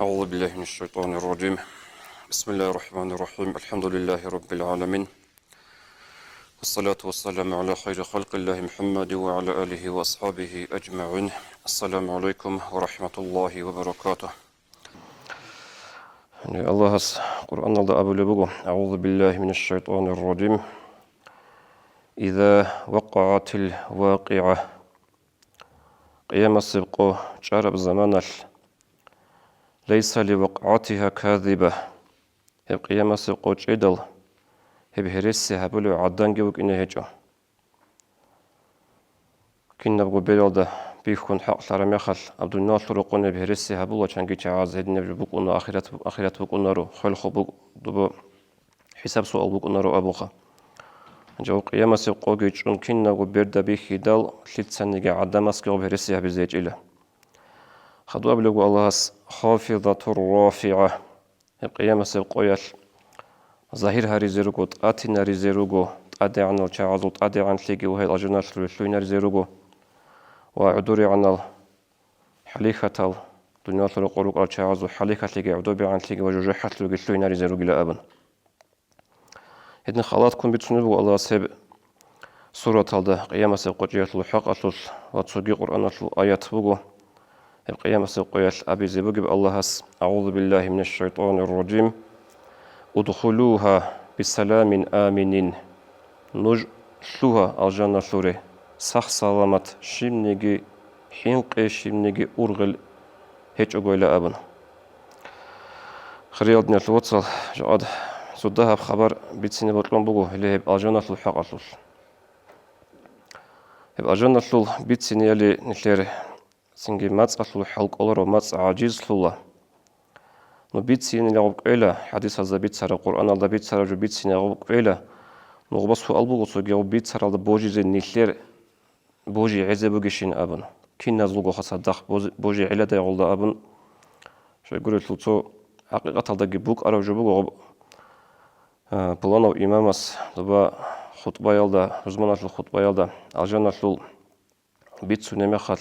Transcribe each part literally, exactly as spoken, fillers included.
أعوذ بالله من الشيطان الرجيم. بسم الله الرحمن الرحيم. الحمد لله رب العالمين. والصلاة والسلام على خير خلق الله محمد وعلى آله وأصحابه أجمعين. السلام عليكم ورحمة الله وبركاته. Аллагьас Къуръаналда абулеб буго: أعوذ بالله من الشيطان الرجيم. إذا وقعت الواقعة. Къиямасеб къо чӀараб заманалъ, ليس لوقعتها كاذبة, гьеб къиямасеб къо чӀедал гьеб гьереси гьабулев гӀаданги вукӀине гьечӀо. Кинабго бералда бихьун хӀакълъараб мехалъ, аб дуниялалъул рокъоб гьереси гьабула чанги чагӀаз, гьединаб жо букӀуна, ахират, ахират букӀунаро, хвел-хоб бук-, дуба хӀисаб-суал букӀунаро абуха. Гьанже гьеб къиямасеб къоги чӀун кинабго берда бихьидал, лъицаниги гӀадамасги гьеб гьереси гьабизе гьечӀила. Хадуб абулеб буго Аллагьас: خافضة رافعة. Гьеб къиямасеб къоялъ загьир гьаризе руго, тӀатинаризе руго, тӀадегӀанал чагӀазул ТӀадегӀанлъиги ва гьел алжаналъуре лъугьинаризе руго, ва гӀодорегӀанал хӀалихьатал, дуниялалъул рокъор рукӀарал чагӀазул хӀалихьалъиги, гӀодобегӀанлъиги ва жужахӀалъулги лъугьинаризе ругила абун. Гьедин халат ккун бицунеб буго Аллагьас гьеб сураталда къиямасеб къо чӀиялъул хӀакъалъулъ ва цоги Къуръаналъул аят буго гьеб къиямасеб къоялъ абизе бугеб Аллагьас: أعوذ بالله من الشيطان الرجيم. ادخلوها بسلام آمنين. Нуж лъугьа алжаналъуре сах-саламат, щибниги хӀинкъи, щибниги ургъел гьечӀогойила абун. Хириял диналъул вацал, жакъа цо дагьаб хабар бицине бокьун буго гьеле гьеб алжаналъул хӀакъалъулъ. Гьеб алжаналъул бицинеяли нилъер цинги мацӀалъул хӀал кӀоларо, мацӀ гӀажизлъула. Ну бицинеягъуб кӀвела, хӀадисазда бицараб, Къуръаналда бицараб жо бицинеягъуб кӀвела, нугъба суал буго цоги гьеб бицаралда божизе нилъер божи гӀезе бугищин абун. Киназулгоха цадахъ боз-, божи гӀеладайгъулда абун. Щайгурелъул цо хӀакъикъаталдаги букӀараб жо буго гьеб, а, пуланав имамас доба хутӀбаялда, рузманалъул хутӀбаялда, алжаналъул бицунеб мехалъ,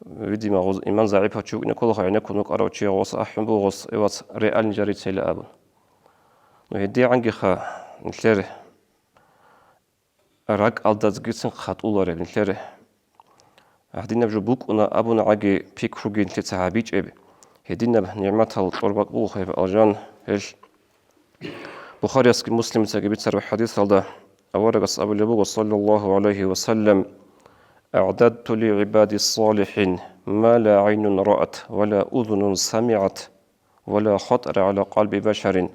видимо, гъоз иман загӀипав чи вукӀине кколаха, гӀенеккун вукӀарав чи гъос ахӀун буго, гъос, э, вац, реальный жо рицейила абун. Ну, гьедигӀангиха нилъер ракӀалдазгицин хатӀулареб, нилъер гьадинаб жо букӀуна абун гӀаги пикруги нилъеца гьабичӀеб, гьединаб нигӀматал кьураб бакӀ буго гьеб алжан, гьелъ Бухариясги Муслимицаги бицараб хӀадисалда аварагас абулеб буго, саллаллагьу гӀалайгьи ва саллам: أعددت لعبادي الصالحين ما لا عين رأت ولا أذن سمعت ولا خطر على قلب بشر.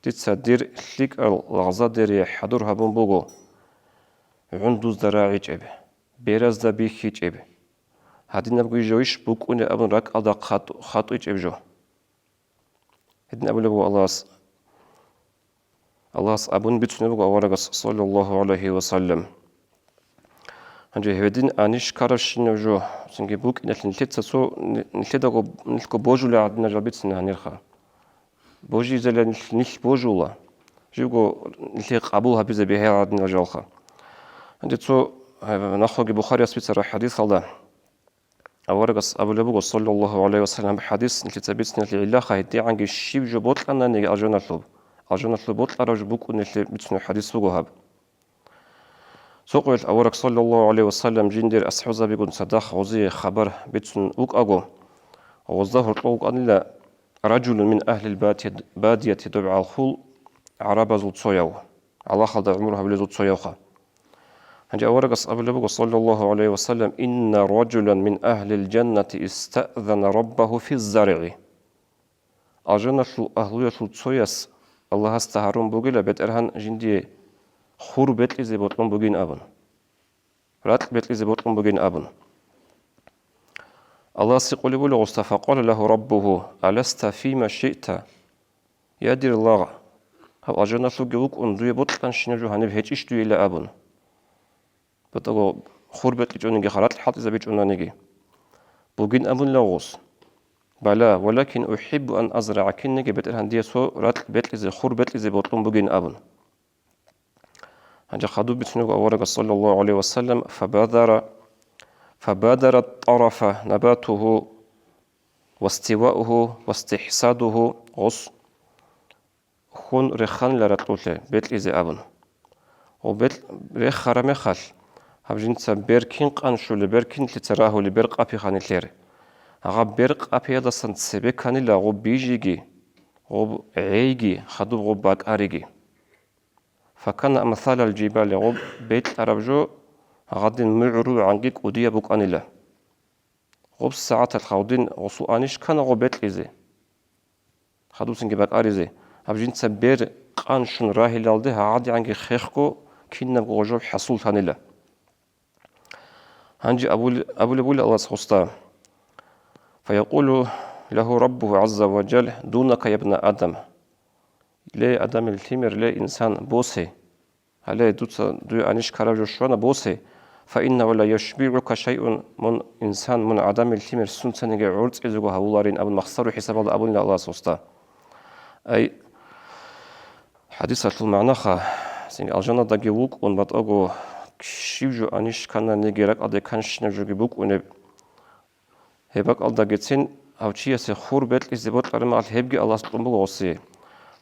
Дица дир лъикӀал лагъзадерие хӀадур гьабун буго, гӀундузда рагӀичӀеб, беразда бихьичӀеб, гьадинабго жойищ букӀунеб абун ракӀалда хатӀ-, хатӀичӀеб жо. Гьедин абулеб буго Аллагьас, Аллагьас абун бицунеб буго аварагас, саллаллагьу гӀалайгьи ва саллам. Гьанже гьедин анищ ккарабщинаб жо, цинги букӀиналъе нилъеца цо, нилъедаго, нилъго божулеб гӀадинал жал бицина гьанирха. Божизелан нилъ, нилъ божула, живго нилъее къабул гьабизе бегьиял гӀадинал жалха. Гьанже цо, э, нахъоги Бухарияс бицараб хӀадисалда, аварагас абулеб буго, саллаллагьу гӀалайгьи ва саллам, хӀадис нилъеца бициналъе гӀиллаха, гьедигӀанги щиб жо бокьананиги алжаналъуб, алжаналъуб бокьараб жо букӀунелъе бицунеб хӀадис буго гьаб. Цо къоялъ авараг, саллаллагьу гӀалайгьи ва саллам, жиндир асхӀабзабигун цадахъ гъозие хабар бицун вукӀаго, гъозда гьоркьов вукӀанила ражулун мин агьлил бати-, бадияти, доб гӀалхул гӀарабазул цояв, гӀалахалда гӀумру гьабулезул цоявха. Гьанже аварагас абулеб буго, саллаллагьу гӀалайгьи ва саллам: إن رجلا من أهل الجنة استأذن ربه في الزرع. Алжаналъул агьлуялъул цояс Аллагьасда гьарун бугила БетӀергьан жиндие хур бекьизе бокьун бугин абун, ракь бекьизе бокьун бугин абун. Аллагьас гьикъулеб буго гъосда, فقال له ربه: ألست فيما شئت؟ Я дир лагъ, гьаб алжаналъувги вукӀун, дуе бокьанщинаб жо гьаниб гьечӀищ дуейила абун. БетӀерго хур бекьичӀониги, ракь хӀалтӀизабичӀонаниги. Бугин абунила гъос. بلى، ولكن أحب أن أزرع, кинниги, БетӀергьан, дие цо ракь бекьизе, хур бекьизе бокьун бугин абун. Гьанже хадуб бицунеб буго аварагас, саллаллагьу гӀалайгьи ва саллам: فبادر، فبادر طرف نباته вастиваугьу, вастихӀсадугьу, гъос хьун реханила ракьулъе бекьизе абун. Гъоб бекь-, рехараб мехалъ, гьаб жинца бер кин къанщулеб, бер кинлъица рагьулеб, бер къапи ханилъер. Гьаб бер къапиялдасан цебе кканила гъоб бижиги, гъоб гӀейги, хадуб гъоб бакӀариги. Факана амсалал жибали, гъоб бекьараб жо гьадин мугӀрулгӀанги кӀудияб букӀанила. Гъоб сагӀаталъ гьадин гъосул анищ ккана гъоб бекьизе. Хадубцинги бакӀаризе, гьаб жинца бер къанщун рагьилалде гьагъадигӀанги хехго кинабго гъожоб хӀасуллъанила. Гьанже абули-, абулеб буго Аллагьас гъосда: «Фаякъулу лагьу Раббугьу гӀазза ва жал: дунака, я бна Адам». Ле, Адамил лъимер, ле, инсан, босе. Гьале дуца дуе анищ ккараб жо щвана, босе. Фаиннагьу ла яшбигӀука шайъун, мун инсан, мун Адамил лъимер сунцаниги гӀорцӀизего гьавуларин абун махсару хӀисабалда абунила Аллагьас гъосда. Ай, хӀадисалъул магӀнаха, цинги алжанадаги вукӀун батӀаго, щиб жо анищ ккананиги ракӀалде кканщинаб жоги букӀунеб. Гьеб бакӀалдагицин гьав чиясе хур бекьизе бокьараб мехалъ гьебги Аллагьас кьун буго гъосие.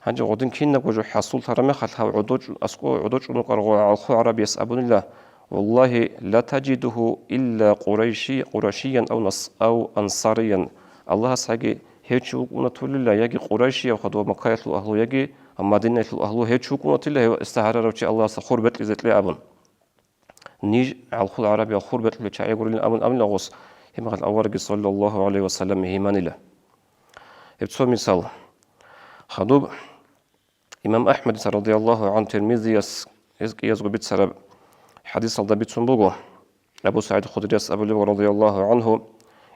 Гьанже гъодин кинабго жо хӀасуллъараб мехалъ гьав гӀодочӀун, аскӀов гӀодочӀун вукӀарав гӀалху гӀарабияс абунила: «Валлагьи, ла тажидугьу илла къурайши-, къурайшиян ав нас-, ав ансариян». Аллагьас гьаги гьев чи вукӀунатулила, яги къурайшияв хадув Маккаялъул агьлу, яги Мадинаялъул агьлу гьев чи вукӀунатила, гьев эста гьарарав чи Аллагьасда хур бекьизе кье абун. Ниж гӀалхул гӀарабиял хур бекьулел чагӀи гурилин абун абуна гъос, гьеб мехалъ аварагги саллаллагьу гӀалайгьи ва саллам гьиманила. Гьеб цо мисал. Хадуб имам АхӀмадица радияллагьу гӀанху, Тирмизияс гьез кӀиязго бицараб хӀадисалда бицун буго, Абу СагӀид Худрияс абулеб радияллагьу гӀанху: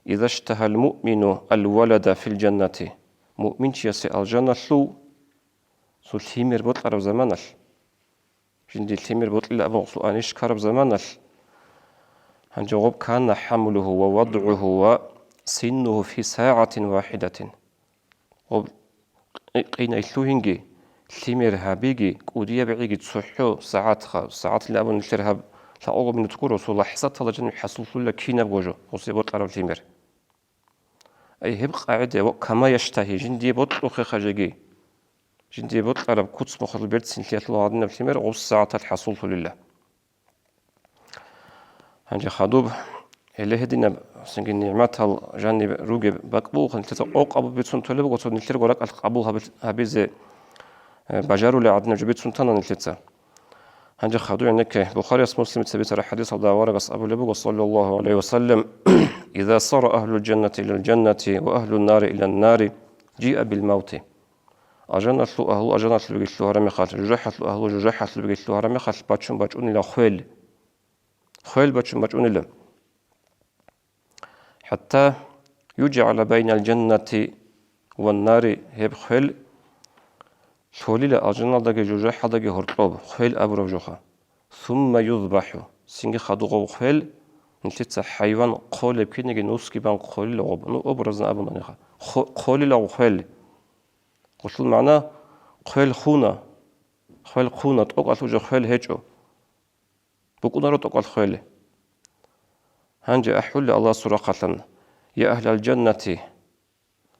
«Иза штагьал муъмину ал валада фил жаннати». Муъминчиясе алжаналъув цо лъимер бокьараб заманалъ, жинди лъимер бокьила абун гъосул анищ ккараб заманалъ, гьанже гъоб кана хӀамлугьу ва вадгӀугьу ва синнугьу фи сагӀатин вахӀидатин. Гъоб къи-, къинай лъугьинги, лъимер гьабиги, кӀудияб гӀиги цохӀо сагӀатха, сагӀатилан абун нилъер гьаб лъакъого минут гуро, цо лахӀзаталда жаниб хӀасуллъула кинабго жо, гъосие бокьараб лъимер. Ай, гьеб къагӀида, ва кама яштагьи, жиндие бокьухъеха жеги. Жиндие бокьараб куц-мухъалъул берцинлъиялъул гьадинаб лъимер гъоб сагӀаталъ хӀасуллъулила. Гьанже хадуб, гьеле гьединаб цинги нигӀматал жаниб ругеб бакӀ бугоха, нилъеца къокъ абун бицун толеб буго, цо нилъерго ракӀалъ къабул гьабил-, гьабизе, э, бажарулел гӀадинаб жо бицун тана нилъеца. Гьанже хадуб гӀенекке, Бухарияс, Муслимица бицараб хӀадисалда аварагас абулеб буго, саллаллагьу гӀалайгьи ва саллам: «Иза сара агьлул жаннати илал жаннати ва агьлун нари илан нари, жиа бил мавти». Алжаналъул агьлу алжаналъубеги лъугьараб мехалъ, жужахӀалъул агьлу жужахӀалъубеги лъугьараб мехалъ, бачун бачӀунила хвел. Хвел бачун бачӀунила. ХӀатта южгӀала байнал жаннати ван нари, гьеб хвел лъолила алжаналдаги жужахӀалдаги гьоркьоб, хвел абураб жоха. Сумма юзбахӀу, цинги хадуб гъоб хвел, нилъеца хӀайван хъолеб кинеги нусги бан хъолила гъоб, ну, образно абунаниха. Хо-, хъолила гъоб хвел. Гъолъул магӀна: хвел хуна, хвел хъуна, тӀокӀалъ уже хвел гьечӀо. БукӀунаро тӀокӀалъ хвел. Гьанже ахӀулел Аллагьасул рахъалъан: «Я агьлал жаннати,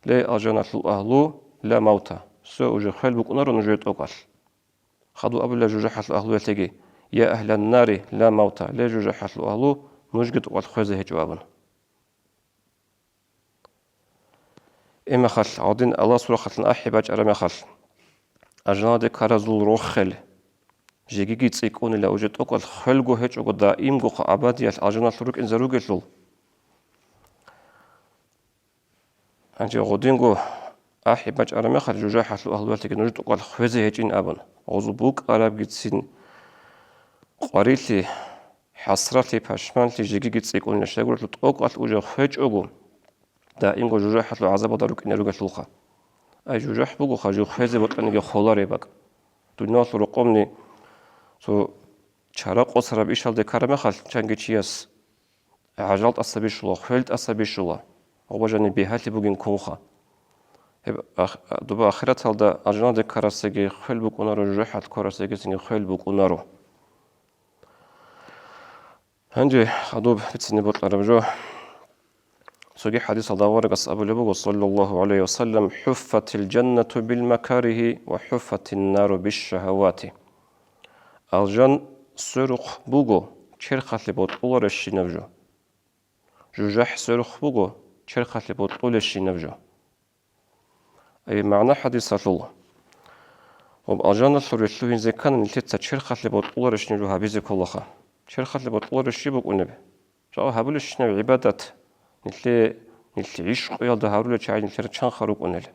ле, алжаналъул агьлу, ла мавта, всё, уже хвел букӀунаро нужее тӀокӀалъ». Хадуб абула жужахӀалъул агьлуялъеги: «Я агьлан нари, ла мавта, ле, жужахӀалъул агьлу, нужги тӀокӀалъ хвезе гьечӀо», – абун. Имахалъ, гьадин Аллагьасул рахъалъан ахӀи бачӀараб мехалъ, алжаналде ккаразул рохел жегиги цӀикӀкӀунила, уже тӀокӀалъ хвелго гьечӀого, даимгоха абадиялъ алжаналъур рукӀинзаругелъул. Гьанже гъодинго ахӀи бачӀараб мехалъ, жужахӀалъул агьлуялъеги нуж тӀокӀалъ хвезе гьечӀин абун, гъозул букӀарабгицин къварилъи, хӀасралъи, пашманлъи жегиги цӀикӀкӀунила, щайгурелъул тӀокӀалъ уже хвечӀого, даимго жужахӀалъул гӀазабалда рукӀине ругелъулха. Ай, жужахӀ бугоха, жив хвезе бокьаниги холареб бакӀ. Дуниялалъул рокъомни цо чара къосараб ишалде ккараб мехалъ, чанги чияс гӀажал тӀаса бищула, хвел тӀаса бищула, гъоба жаниб бигьалъи бугин ккунха. Гьеб ах-, доба ахираталда алжаналде ккарасеги хвел букӀунаро, жужахӀалъ ккарасеги цинги хвел букӀунаро. Гьанже хадуб бицине бокьараб жо, Цоги хадисалда аварагас абулеб буго, саллаллагьу гӀалайгьи ва саллам: «ХӀуффатил жаннату бил макаригьи ва хӀуффатин нару бишшагьавати». Алжан сверухъ буго черхалъе бокьуларебщинаб жо. ЖужахӀ сверухъ буго черхалъе бокьулебщинаб жо. Ай, магӀна хадисалъул. Ва алжаналъуре лъугьинзе ккани нилъеца черхалъе бокьуларебщинаб жо гьабизе кколаха. Черхалъе бокьулареб щиб букӀунеб? Жакъа гьабулебщинаб гӀибадат, нилъе, нилъ гӀишкъуялда гьарулел чагӀи нилъер чанха рукӀунел.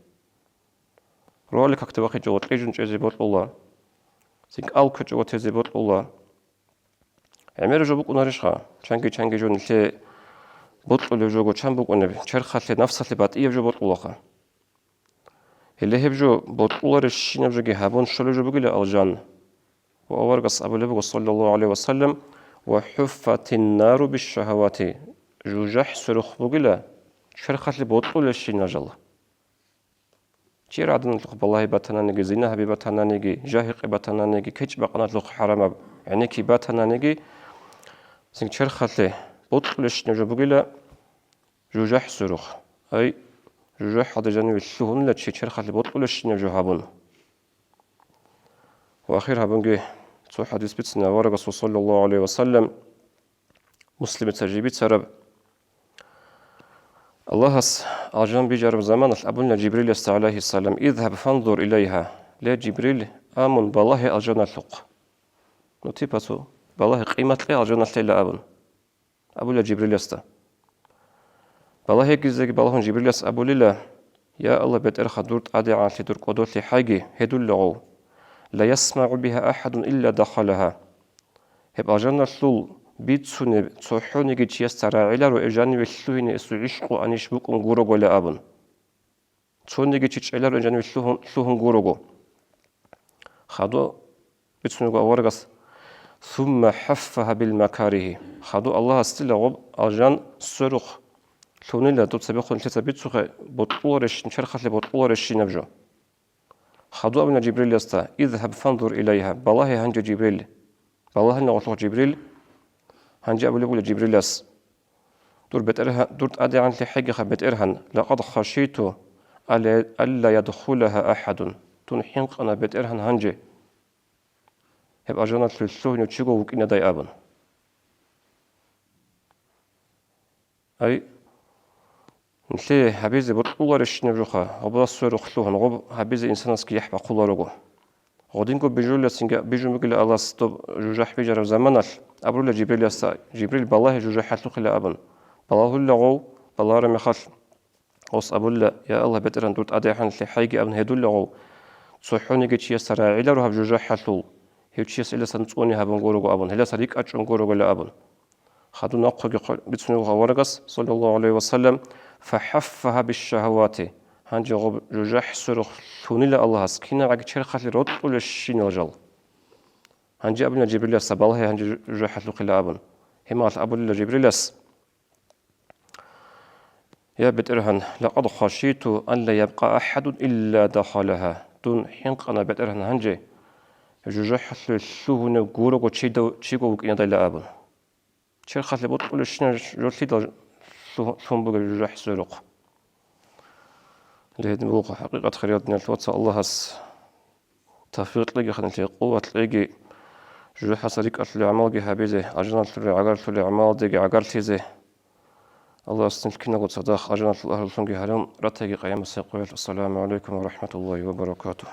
Ролик какде вахъичӀого кьижун чӀезе бокьула, зикӀал ккечӀого тезе бокьула. ГӀемер жо букӀунарищха? Чанги-чанги жо нилъе бокьулеб жого чан букӀунеб? Черхалъе, нафсалъе батӀияб жо бокьулаха. Гьеле гьеб жо бокьуларебщинаб жоги гьабун щолеб жо бугила алжан. Ва аварагас абулеб буго, саллаллагьу гӀалайгьи ва саллам: «Ва хӀуффатин нару бишшагьавати», жужахӀ сверухъ бугила черхалъе бокьулебщинаб жал. Чи гӀаданалъухъ балагьи батананиги, зина гьаби батананиги, жагьикъи батананиги, кечӀ-бакъаналъухъ хӀарамаб гӀенекки батананиги, цин черхалъе бокьулебщинаб жо бугила жужахӀ сверухъ. Ай, жужахӀалде жаниве лъугьунила чи черхалъе бокьулебщинаб жо гьабун. Ва ахир гьабунги цо хадис бицина аварагасул, саллаллагьу гӀалайгьи ва саллам, Муслимица жиб бицараб. Аллагьас алжан бижараб заманалъ абуна Жибриласда, гӀалайгьиссалам: «Изгьаб фанзур илайгьа». Ле, Жибрил, а мун балагье алжаналъухъ. Ну, типа цо, балагье, къимат кье алжаналъейила абун. Абула Жибриласда. Балагьегизеги балагьун Жибрилас абулила: «Я Аллагь, БетӀергьан, дур тӀадегӀанлъи, дур кӀодолъи хӀайги гьедуллагъов. Ла ясмагӀу бигьа ахӀадун илла дахалагьа». Гьеб алжаналъул бицунеб цохӀониги чиясда рагӀиларо гьеб жаниве лъугьине гьесул гӀишкъу анищ букӀун гурогойила абун. Цониги чи чӀеларо гьеб жаниве лъугьун, лъугьун гурого. Хадуб бицун буго аварагас: «Сумма хӀаффагьа бил макаригьи». Хадуб Аллагьас дила гъоб алжан сверухъ лъунила, дуца бехун нилъеца бицухъе, бокьуларебщин-, черхалъе бокьуларебщинаб жо. Хадуб абуна Жибриласда: «Изгьаб фанзур илайгьа». Балагье гьанже, Жибрил. Балагьана гъолъухъ Жибрил. Гьанже абулеб буго Жибрилас: «Дур БетӀергьа-, дур тӀадегӀанлъи хӀайгиха, БетӀергьан, лакъад хашиту алла, алла ядхулагьа ахӀадун». Дун хӀинкъана, БетӀергьан, гьанже гьеб алжаналъуре лъугьинев чиго вукӀинадай абун. Ай, нилъее гьабизе бокьуларебщинаб жоха, гъоб сверухъ лъугьун, гъоб гьабизе инсанасги яхӀ бахъуларого. Гъодинго бижулесинги бижун бугила Аллагьас доб жужахӀ бижараб заманалъ, абула Жибриласда: «Жибрил, балагье жужахӀалъухъила», – абун. Балагьулагъов, балагьараб мехалъ, гъос абула: «Я Аллагь, БетӀергьан, дур тӀадегӀанлъи хӀайги», – абун гьедулагъов, цохӀониги чиясда рагӀиларо гьаб жужахӀалъул, гьев чияс гьелдасан цӀуни гьабун гурого абун, гьелдаса рикӀкӀад чӀун гурогойила абун. Хадуб нахъеги хъван бицунеб аварагас, саллаллагьу гӀалайгьи ва саллам: «ФахӀаффагьа бишшагьавати». Гьанже гъоб жужахӀ сверухъ лъунила Аллагьас кинагӀаги черхалъе рокьулебщинал жал. Гьанже абуна Жибриласда: «Балагье гьанже жужахӀалъухъила», – абун. Гьеб мехалъ абулила Жибрилас: «Я БетӀергьан, лакъад хашиту алла ябкъа ахӀадун илла дахалагьа». Дун хӀинкъана, БетӀергьан, гьанже жужахӀалъуре лъугьунев гурого чидав-, чиго вукӀинадайила абун. Черхалъе бокьулебщинаб жо лъидал лъу-, лъун бугеб жужахӀ сверухъ? Гьедин буго, хӀакъикъат, хириял диналъул вацал, Аллагьас тавфикъ кьеги, ханилъе къуват кьеги, жужахӀалъа рикӀкӀалъулеб гӀамалги гьабизе, алжаналъуре гӀагарлъулеб гӀамалдеги гӀагарлъизе. Аллагьас нилъ киналго цадахъ алжаналъул агьлулъунги гьарун ратаги къиямасеб къоялъ. Ассаламу гӀалайкум ва рахӀматуллагьи ва баракатугь.